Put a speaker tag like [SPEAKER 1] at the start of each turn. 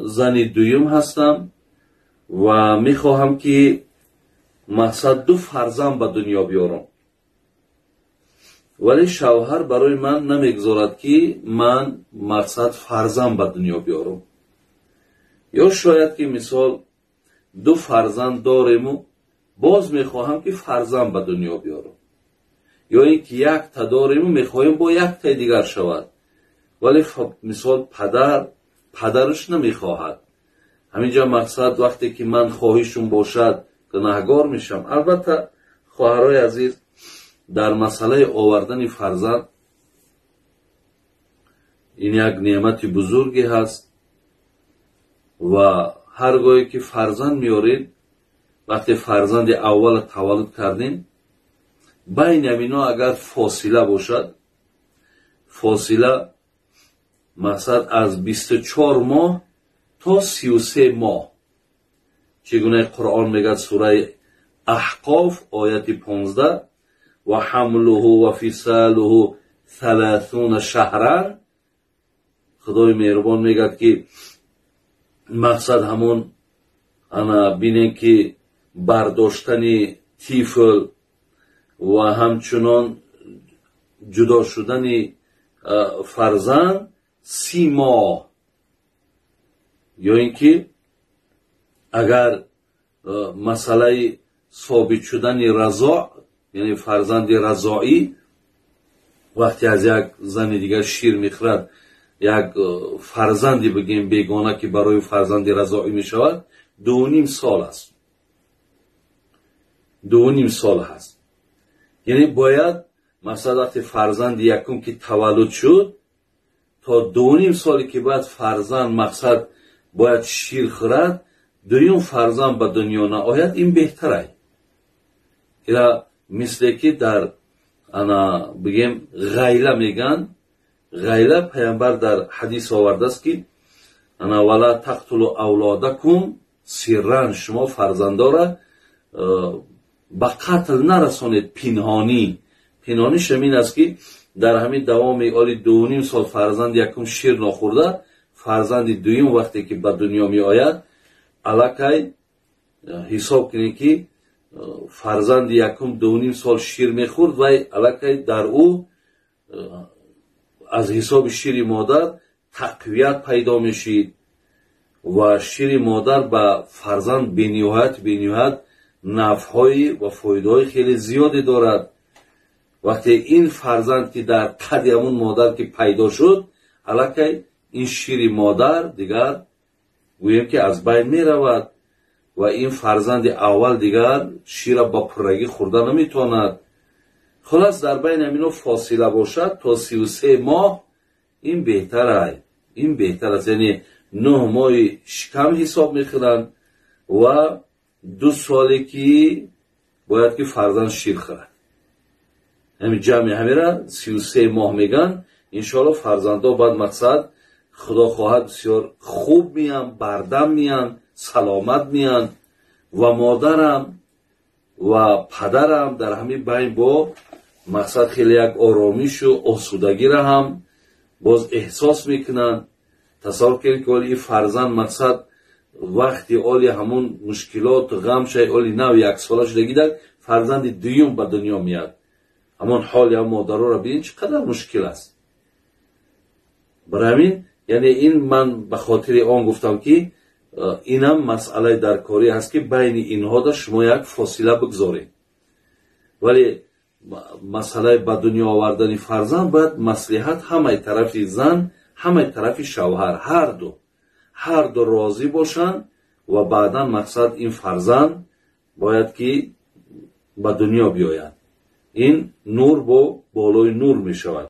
[SPEAKER 1] Зани дуюм ҳастам ва мехоҳам, ки мақсад ду фарзанд ба дунё биёрам, вале шавҳар барои ман намегузорад, ки ман мақсад фарзанд ба дунё биёрам. Ё шояд ки мисол ду фарзанд дорему боз мехоҳам, ки фарзанд ба дунё биёрам, ё ин ки якта дорему мехоҳем бо яктаи дигар шавад, вале мисол падараш намехоҳад. Ҳаминҷа мақсад вақте ки ман хоҳишум бошад, гунаҳгор мешавам. Албатта, хоҳарои азиз, дар масъалаи овардани фарзанд ин як неъмати бузурге ҳаст ва ҳар гоҳе ки фарзанд меоред, вақте фарзанди аввала таваллуд кардем, байни ҳамино агар фосила бошад, фосила мақсад аз 24 моҳ то 33 моҳ, чӣ гунаи Қуръон мегӯяд, сураи Аҳқоф, ояти 15: وحمله وفصاله 30 شهرا. Худои меҳрубон мегӯяд, ки мақсад ҳамон ана бинем, ки бардоштани тифл ва ҳамчунон ҷудо шудани фарзанд 30 моҳ, ё ин ки агар масъалаи собит шудани разоъ, яъне фарзанди разоӣ, вақте аз як зани дигар шир мехӯрад, як фарзанди бигем бегона, ки барои фарзанди разоӣ мешавад, 2,5 сол аст, 2,5 сол ҳаст. Яъне бояд масалан вақте фарзанди якум ки таваллуд шуд, то 2,5 соле ки бояд фарзанд мақсад бояд шир хӯрад, дуюм фарзанд ба дунё наояд, ин беҳтарай. Ира мисле ки дар ана бигем ғайла меган, ғайла паямбар дар ҳадис овардааст, ки ана ولا تقتلوا أولادكم سرا, шумо фарзандора ба қатл нарасонед пинҳонӣ. Пинҳонишам ин аст, ки дар ҳамин давоми оли 2,5 сол фарзанди якум шир нохӯрда, фарзанди дуюм вақте ки ба дунё меояд, аллакай ҳисоб кунед, ки фарзанди якум 2,5 сол шир мехӯрд, вай аллакай дар ӯ аз ҳисоби шири модар тақвият пайдо мешид ва шири модар ба фарзанд бениҳоят нафъҳои ва фоидаҳои хеле зиёде дорад. Вақте ин фарзанд ки дар қади ҳамун модар ки пайдо шуд, аллакай ин шири модар дигар гӯем ки аз байн меравад ва ин фарзанди аввал дигар шира ба пуррагӣ хӯрда наметавонад. Хулас, дар байни ҳамино фосила бошад то 33 моҳ, ин беҳтарай, ин беҳтар аст. Яъне 9 моҳи шикам ҳисоб мекунанд ва 2 соле ки бояд ки фарзанд шир хӯрад, ҳамин ҷамъи ҳамира 33 моҳ меган. Иншоалло, фарзандо баъд мақсад худо хоҳад бисёр хуб меян, бардам меян, саломат меян ва модарам ва падарам дар ҳамин байн бо мақсад хеле як оромишу осудагиро ҳам боз эҳсос мекунанд. Тасаввур кунед, ки оли ин фарзанд мақсад вақти оли ҳамун мушкилоту ғамшай оли нав яксола шудагида фарзанди дуюм ба дунё меяд, ҳамон ҳоли ҳам модароро бинед, чӣ қадар мушкил аст. Барои ҳамин, яъне ин ман ба хотири он гуфтам, ки инам масъалаи даркорӣ ҳаст, ки байни инҳода шумо як фосила бигзоред. Вале масъалаи ба дунё овардани фарзанд бояд маслиҳат ҳамаи тарафи зан, ҳамаи тарафи шавҳар, ҳарду розӣ бошанд ва баъдан мақсад ин фарзанд бояд ки ба дунё биёяд. Ин нур бо болои нур мешавад.